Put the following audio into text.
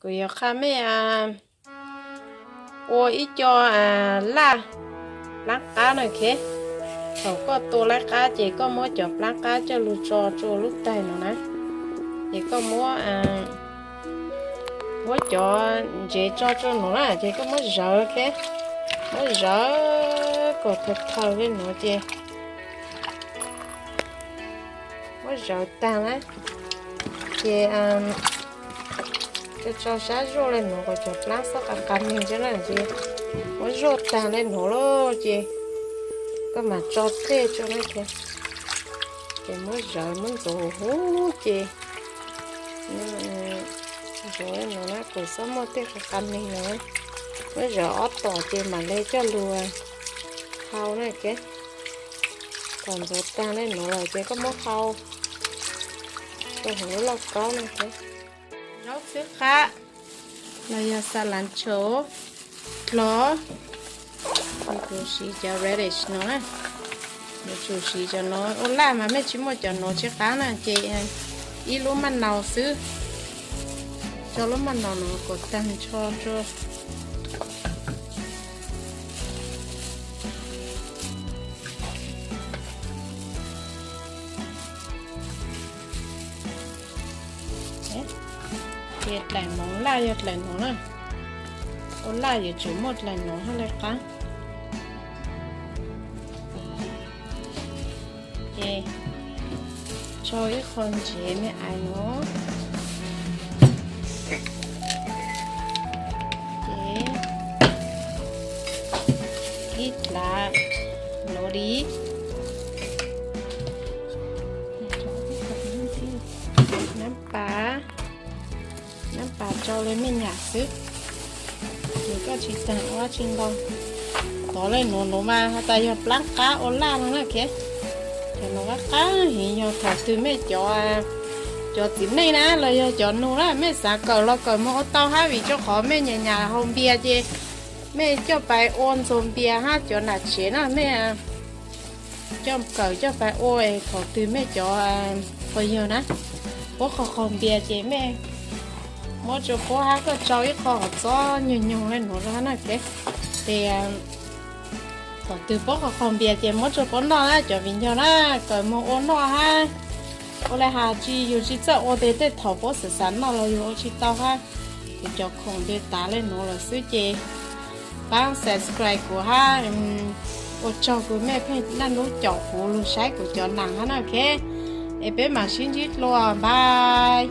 Kuv yuav qha mej ua ib co laj plaab qab na, ok. Thaum koj tua laib qab ces koj muab cov plaab qab coj lug tso tsua lub taig no na. Ces koj muab, muab cov ntsev tso tsua no na, ces koj muab zawv, ok. Muab zawv kom thaws thaws le no ces muab zawv taag na, ces tso sab zuaj le no kom cov plaab xob qas qas neeg thiab na, ces muab zuaj taag le no lawm ces koj mam tso dlej tsua na, ces muab zawv muab ntxuav huv huv ces ntxuav le no na kom xob muaj tej qas qas neeg no. Muab zawv ob tom ces mam le coj lug hau na, ok. Thaum ntxuav taag le no lawm ces koj muab hau rua huv lub lauj kaub na, ok. Zaub xwb qab los yog xas las tshauv dlov, kuv siv cov radish no na. Yuav tsum siv cov no ua laj mas mej tsis muaj cov no tsis qab na, ces ib lub maj naus xwb. Tso lub maj naus no kom taag nrho rua. Ces dlaim moov laj yog dlaim no na. Ua laj yuav tsum muaj dlaim no hab le qab. Ces tso ib qho ntsev me ais no. Ces ib dlav lov li. Nab pas, nab pas tso le mej nyam xwb, es koj tsis taag ua tsi ntau. Tov le nuav nuav mas has tas yog plaab qab ua laj no na, ok. Cov nuav qab qab heev, yog thaum twg mej cov, cov txiv neej na los yog cov nug na, mej xaav kawm los kawm moog ua tau hab, vim rua qhov mej nyam nyam haus npias ces mej coj pais ua ntxuag npias hab cov nam tsev na, mej coj kawm coj pais ua, thaum twg mej cov, qhov yawg na, puab qaug qaug npias ces mej muab rua puab hab koj tsau ib qho qhov txob nyoog nyoog le nuav rua hab na, ok. Ces thaum twg puab qaug qaug npias ces muab rua puab noj na, cov viv ncaus na, kawm moog ua noj hab. Ua le has tsis, yug tsis txawj ua tes tej thaum puab xav xav noj los yug ua tsis tau hab. Kuv cov khoom npe tav le nuav lawm xwb ces paab subscribe kuv hab, ua tsaug kws mej pheej naj nub caum kuv lug saib kuv cov nam hab na, ok. Es peb mam sib ntsib dlua, bye.